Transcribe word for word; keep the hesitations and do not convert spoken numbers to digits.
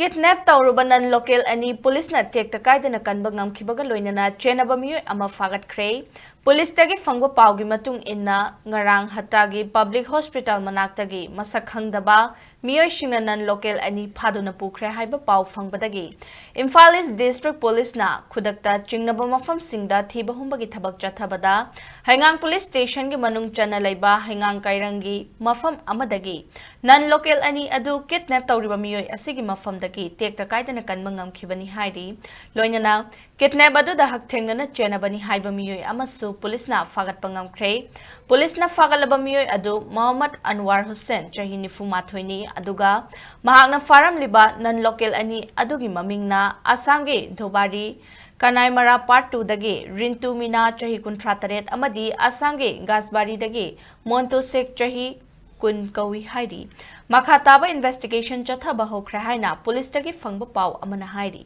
Kidnap ꯇꯧꯔꯨꯕ non local ꯑꯅꯤ ꯄꯨꯂꯤꯁꯅ ꯇꯦꯛꯇ ꯀꯥꯏꯗꯅ ꯀꯟꯕ ꯉꯝꯈꯤꯕꯒ ꯂꯣꯏꯅꯅ ꯆꯦꯟꯅꯕ ꯃꯤꯑꯣꯏ ꯑꯃ ꯐꯥꯒꯠꯈ꯭ꯔꯦ꯫ ꯄꯨꯂꯤꯁꯇꯒꯤ ꯐꯪꯕ ꯄꯥꯎꯒꯤ ꯃꯇꯨꯡ ꯏꯟꯅ, ꯉꯔꯥꯡ ꯍꯠꯇꯥꯒꯤ ꯄꯕ꯭ꯂꯤꯛ ꯍꯣꯁꯄꯤꯇꯥꯜ ꯃꯅꯥꯛꯇꯒꯤ ꯃꯁꯛ ꯈꯪꯗꯕ ꯃꯤꯑꯣꯏꯁꯤꯡꯅ non local ꯑꯅꯤ ꯐꯥꯗꯨꯅ ꯄꯨꯈ꯭ꯔꯦ ꯍꯥꯏꯕ ꯄꯥꯎ ꯐꯪꯕꯗꯒꯤ ꯏꯝꯐꯥꯜ ꯏꯁ ꯗꯤꯁꯇ꯭ꯔꯤꯛ ꯄꯨꯂꯤꯁꯅ ꯈꯨꯗꯛꯇ ꯆꯤꯡꯅꯕ ꯃꯐꯝꯁꯤꯡꯗ ꯊꯤꯕ ꯍꯨꯝꯕꯒꯤ ꯊꯕꯛ ꯆꯠꯊꯕꯗ, ꯍꯩꯉꯥꯡ ꯄꯨꯂꯤꯁ ꯁ꯭ꯇꯦꯁꯟꯒꯤ ꯃꯅꯨꯡ ꯆꯟꯅ ꯂꯩꯕ ꯍꯩꯉꯥꯡ ꯀꯩꯔꯪꯒꯤ ꯃꯐꯝ ꯑꯃꯗꯒꯤ non local ꯑꯅꯤ ꯑꯗꯨ ꯀꯤꯗꯅꯦꯞ ꯇꯧꯔꯤꯕ ꯃꯤꯑꯣꯏ ꯑꯁꯤꯒꯤ ꯃꯐꯝꯗꯒꯤ ꯇꯦꯛꯇ ꯀꯥꯏꯗꯅ ꯀꯟꯕ ꯉꯝꯈꯤꯕꯅꯤ ꯍꯥꯏꯔꯤ꯫ ꯂꯣꯏꯅꯅ ꯀꯤꯗꯅꯦꯞ ꯑꯗꯨꯗ ꯍꯛꯊꯦꯡꯅꯅ ꯆꯦꯟꯅꯕꯅꯤ ꯍꯥꯏꯕ ꯃꯤꯑꯣꯏ ꯑꯃꯁꯨ ꯄꯨꯂꯤꯁꯅ ꯐꯥꯒꯠꯄ ꯉꯝꯈ꯭ꯔꯦ꯫ ꯄꯨꯂꯤꯁꯅ ꯐꯥꯒꯠꯂꯕ ꯃꯤꯑꯣꯏ ꯑꯗꯨ ꯃꯣꯍꯝꯃꯗ ꯑꯟꯋꯥꯔ ꯍꯨꯁꯦꯟ, ꯆꯍꯤ ꯅꯤꯐꯨ ꯃꯥꯊꯣꯏꯅꯤ, ꯑꯗꯨꯒ ꯃꯍꯥꯛꯅ ꯐꯥꯔꯝꯂꯤꯕ non local ꯑꯅꯤ ꯑꯗꯨꯒꯤ ꯃꯃꯤꯡꯅ ꯑꯁꯥꯝꯒꯤ ꯙꯣꯕꯥꯔꯤ ꯀꯅꯥꯏꯃꯔꯥ ꯄꯥꯔꯠ ꯇꯨꯗꯒꯤ ꯔꯤꯟꯇꯨ ꯃꯤꯅꯥ, ꯆꯍꯤ ꯀꯨꯟꯊ꯭ꯔꯥ ꯇꯔꯦꯠ, ꯑꯃꯗꯤ ꯑꯁꯥꯝꯒꯤ ꯒꯥꯁꯕꯥꯔꯤꯗꯒꯤ ꯃꯣꯟꯇꯨ ꯁꯦꯛ, ꯆꯍꯤ ꯀꯨꯟ ꯀꯧꯏ ꯍꯥꯏꯔꯤ꯫ ꯃꯈꯥ ꯇꯥꯕ ꯏꯟꯚꯦꯁꯇꯤꯒꯦꯁꯟ ꯆꯠꯊꯕ ꯍꯧꯈ꯭ꯔꯦ ꯍꯥꯏꯅ ꯄꯨꯂꯤꯁꯇꯒꯤ ꯐꯪꯕ ꯄꯥꯎ ꯑꯃꯅ ꯍꯥꯏꯔꯤ꯫